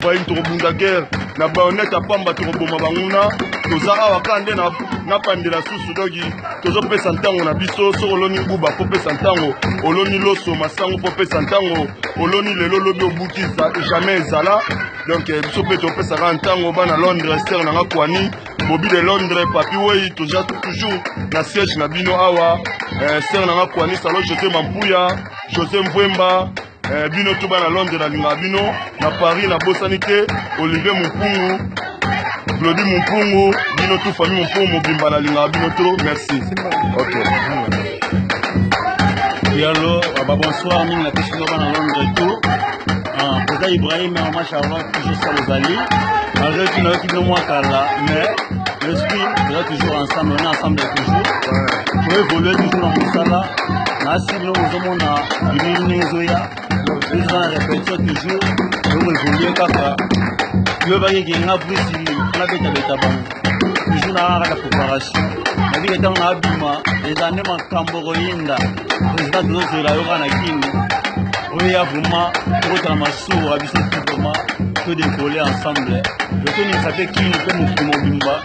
Ibrahim tokobunda guerre na bayonet ya pamba, tokoboma banguna. Toza awa kaka nde napandela susu doki, tozopesa ntango na biso. Soki oloni nguba mpo pesa ntango, oloni loso masango mpo pesa ntango, oloni lelo lobi obuki jamais ezala. Donc eh, biso mpe topesaka ntango bana Londres, sere nanga Kwani Bobi de Londres, Papi Wei, toza toujours na siège na bino awa. Eh, sere nanga Kwani Salo, José Mampuya, José Mvwemba, Eh, bino to bana Londres nalingaka bino na Paris nabosani te Olivier Mumpungu Glody Mumpungu bino tout famille Mumpungu mobimba nalingaka bino trop merci ok. Oui, allo, ah, bah, bonsoir, mingi napesi bino bana Londres tout. Ah, Président Ibrahim, maman Charlotte, toujours ça ozali. Malgré tout, nayoki bino mwa kala, mais l'esprit toza toujours ensemble, on est ensemble toujours. To évoluer toujours na mosala. Nasi bino ozomona bilili ndenge ezoya, eza na répétition toujours, tokoevolue kaka. Toyebaki ke nga Bruce nabetabeta bango toujours na kaka préparation, nabiki ntango nabima eza nde makambo koyinda. Président, tozozela yo kaka na kini oya, vraiment tokotala masuwa biso tu, vraiment todécoller ensemble, totoningisa mpe kini mpe mokili mobimba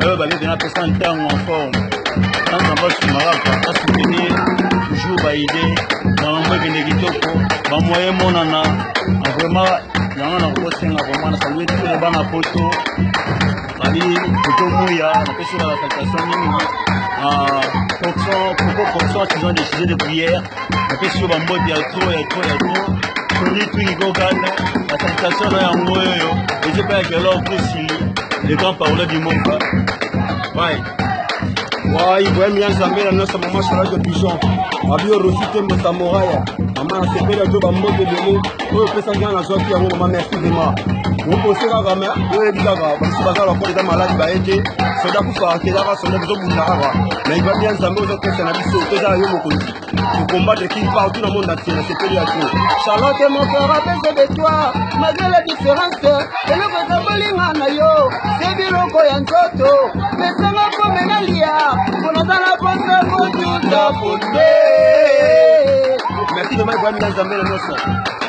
oyo babete napesa ntango en forme. Nzambe asunga kaka, asoutenir toujours baide makambo ekende kitoko, bamoyen monana vraiment. Yango nakosenga vraiment na salue te bana poto bali toto muya, napesi yo basalutation mingi. Fonction koko, fonction saison de sujet de prière, napesi yo bambote ya trop, ya trop, ya trop. Tony Twingi Kokane, basalutation na yango oyo eza mpe ya Kelor Kusili, le grand parole du monde. Bye. Wa Ibrahim ya Nzambe na nyonso, mama Charlotte de Pigeon abi Rosi Tembo Samoraya, mama nasepeli ato bambote ebele oyo opesaki nga, nazwaki yango mama, merci vraiment. Opose kaka me oyebi kaka basusu baza lokola eza maladi baye te, soda kufaka te, kaka soda tozobunda kaka na Ibrahim ya Nzambe ozopesa na biso, tozala yo mokonzi combattre qui partout dans le monde entier. Nasepeli ya trop. Charlotte, mon cœur a besoin de toi, malgré la différence. Eloko eza na yo, se biloko ya nzoto. Pesanga pome nalia, mpo naza na posa kotuta ponde. Merci vraiment, Ibrahim ya Nzambe na nyonso.